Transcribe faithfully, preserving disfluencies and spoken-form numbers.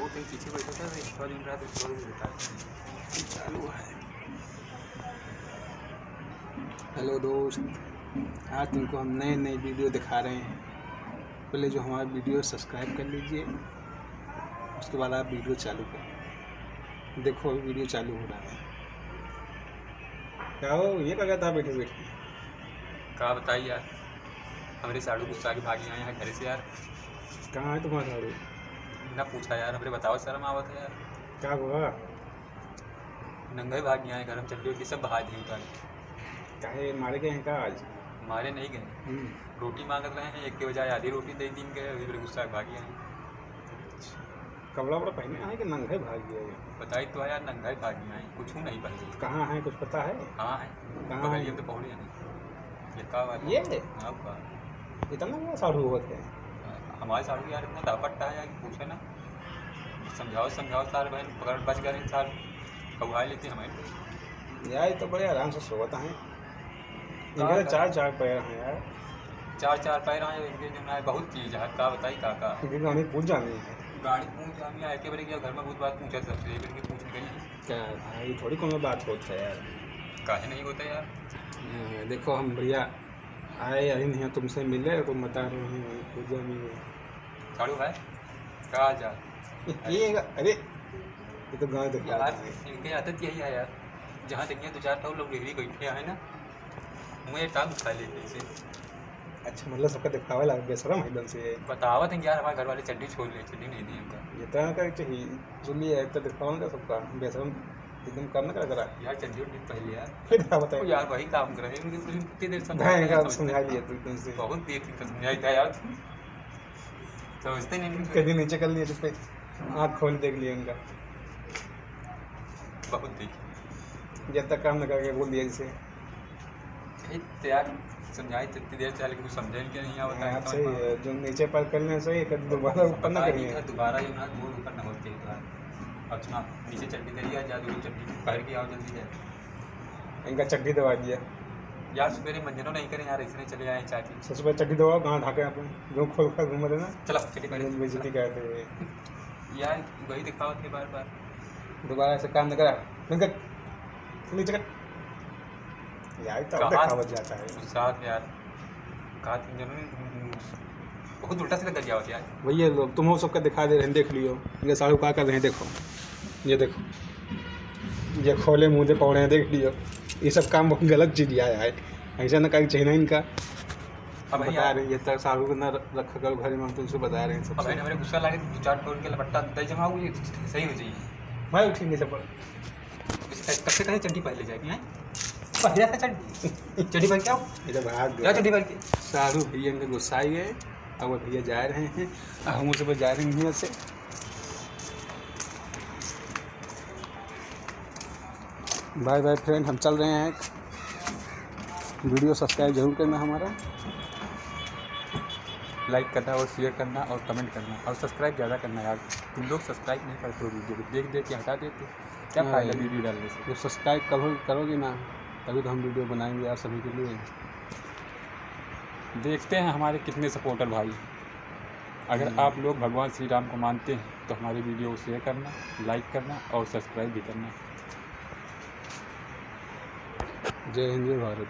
पीछे बैठा था, तो एक बार यूं रहा, तो एक बार यूं बता। चालू है। हेलो दोस्त, आज तुमको हम नए नए वीडियो दिखा रहे हैं। पहले जो हमारा वीडियो सब्सक्राइब कर लीजिए, उसके बाद आप वीडियो चालू करें। देखो, अभी वीडियो चालू हो रहा है। का हो, ये का करता बैठे बैठे? का बताई यार, हमरे साढ़ू गुस्सा के भागी आए हैं घरे से यार। कहाँ है तुम्हारा साढ़ू? ना पूछा यार, हमरे बतावा शर्म आवत है यार। का हुआ? नंगे भागी आए, गरम चड्डी उड्डी सब बहा दी उतार। काहे, मारे गए हैं का आज? मारे नहीं गए। हम्म। रोटी मांगत रहे हैं, एक के बजाय आधी रोटी दे दीन गए, अभी मेरे गुस्सा भागी आए। अच्छा। कपड़ा वपड़ा पहने आए कि नंगे भाग गए? बताई तो है यार, नंगे भागी आए, कुछ नहीं पहने। कहाँ है, कुछ पता है? हाँ है, कहाँ बगलिए है? में तो पहुँचे हैं। ये का बात ये? है? हाँ, का? इतना बड़ा साढ़ू होते हैं? हमारे साढ़ू यार इतना दापट्टा है यार कि पूछे ना, समझाओ, समझाओ सारे बहन, पकड़ बच गए सारे, कौआ लेते हमें। यार, ये तो बड़े आराम से सोवत हैं। इनके तो का चार चार पैर हैं यार। चार चार पैर हैं इनके, जो ना बहुत चीज है, का बताई का का। इनके गाड़ी पूछ जानी है। गाड़ी पूछ जानी है, एके बारे क्या घर में बहुत बात पूछा सबसे, एक बार पूछ गई। क्या भाई, थोड़ी कोनो बात होत है यार। काहे नहीं होता यार? हाँ, देखो हम भैया आए, अभी नहीं तुमसे मिले, तो बता रहे हैं, पूछ जानी है। साढ़ू भाई, का हाल चाल? ये, अरे, ये तो गाँव दिखा यार, रहा है। इनके आदत यही है यार, जहाँ देखिए दो चार ठो लोग डेली बैठे हैं ना, मुँह टांग उठा लेते हैं इसे। अच्छा, मतलब सबका दिखावे लाग बेशरम है एकदम से। बतावत हैं यार, हमारे घर वाले चड्डी छोड़ ले, चड्डी नहीं दी हमका। ये तो का चाहिए, सुन लिया, एक तो दिखाओ ना सबका, बेशरम एकदम काम ना करा करा। यार चड्डी उड्डी पहले यार। फिर का बताए? ओ यार, वही काम करे, इनके कुछ कितनी देर समझाए, भाई का समझते समझा नहीं। लिया तू एकदम से। बहुत देर तक समझाई था यार। समझते नहीं। कभी नीचे कर लिया, चुप पे आँख खोल देख लिया इनका। बहुत देखी। जब तक काम न करके बोल दिया जैसे। यही तो यार, समझाई तो इतनी देर से, लेकिन कुछ समझे नहीं, क्या नहीं आवता है, हाँ, समझ सही में। है। जो नीचे पर कर लेना सही है, कभी दोबारा ऊपर ना बताई करिए। नहीं था, दोबारा जो ना गोल ऊपर ना होते हैं यार। और सुना, नीचे चड्डी दे दिया, जा दो चड्डी पहन के आओ जल्दी जाए। इनका चड्डी दबा दिया। यार, सवेरे मंजनो नहीं करे यार, इसने चले आए चाची। सबसे पहले चड्डी दबाओ, कहाँ ढाके आप जो खोल कर घूम रहे ना। चलो, चड्डी पहले। बेइज्जती करते हुए। यार, वही दिखावत है बार बार। दोबारा ऐसे काम न करा। निकल। नीचे कर। यार, तो कहा दिखावत जाता है। गुस्सा यार। कहा तुम जनों ने, बहुत उल्टा सीधा कर दिया होता यार। भैया लोग, तुम हो सबका दिखा दे रहे हैं, देख लियो। ये साढ़ू का कर रहे हैं, देखो। ये देखो। ये खोले मुँह दे पौड़े हैं, देख लियो। ये सब काम बहुत गलत चीज आया है। ऐसा ना कहीं चाहिए ना इनका। अब बता यार रहे हैं, ये तक साढ़ू को ना रखा करो घर में, हम तुमसे बता रहे हैं सबसे। अब हमारे गुस्सा लागे, दो चार ठो उनके लपट्टा दे जमा हो, ये सही हो जाइए। भाई उठेंगे सब। कब से कहे चड्डी पहन ले जाए, हैं? पहले था चड्डी। चड्डी पहन के आओ। ये तो भाग गया। चड्डी पहन के। साढ़ू भैया इनके गुस्सा ही है। अब वो भैया जा रहे हैं। अब हम उसे जा रहे हैं यहाँ से। Bye bye friend, हम चल रहे हैं। Video subscribe जरूर करना हमारा। Like करना और share करना और comment करना और subscribe ज़्यादा करना यार। तुम लोग subscribe नहीं करते हो, video को देख देख के हटा देते हो। क्या हाँ, फायदा video डालने से? जो subscribe करो, करोगे ना, तभी तो हम video बनाएंगे आप सभी के लिए। देखते हैं हमारे कितने supporter भाई। अगर हम्म। आप लोग भगवान श्री राम को मानते हैं, तो हमारे video को share करना, like करना और subscribe भी करना। जय हिंद, जय भारत।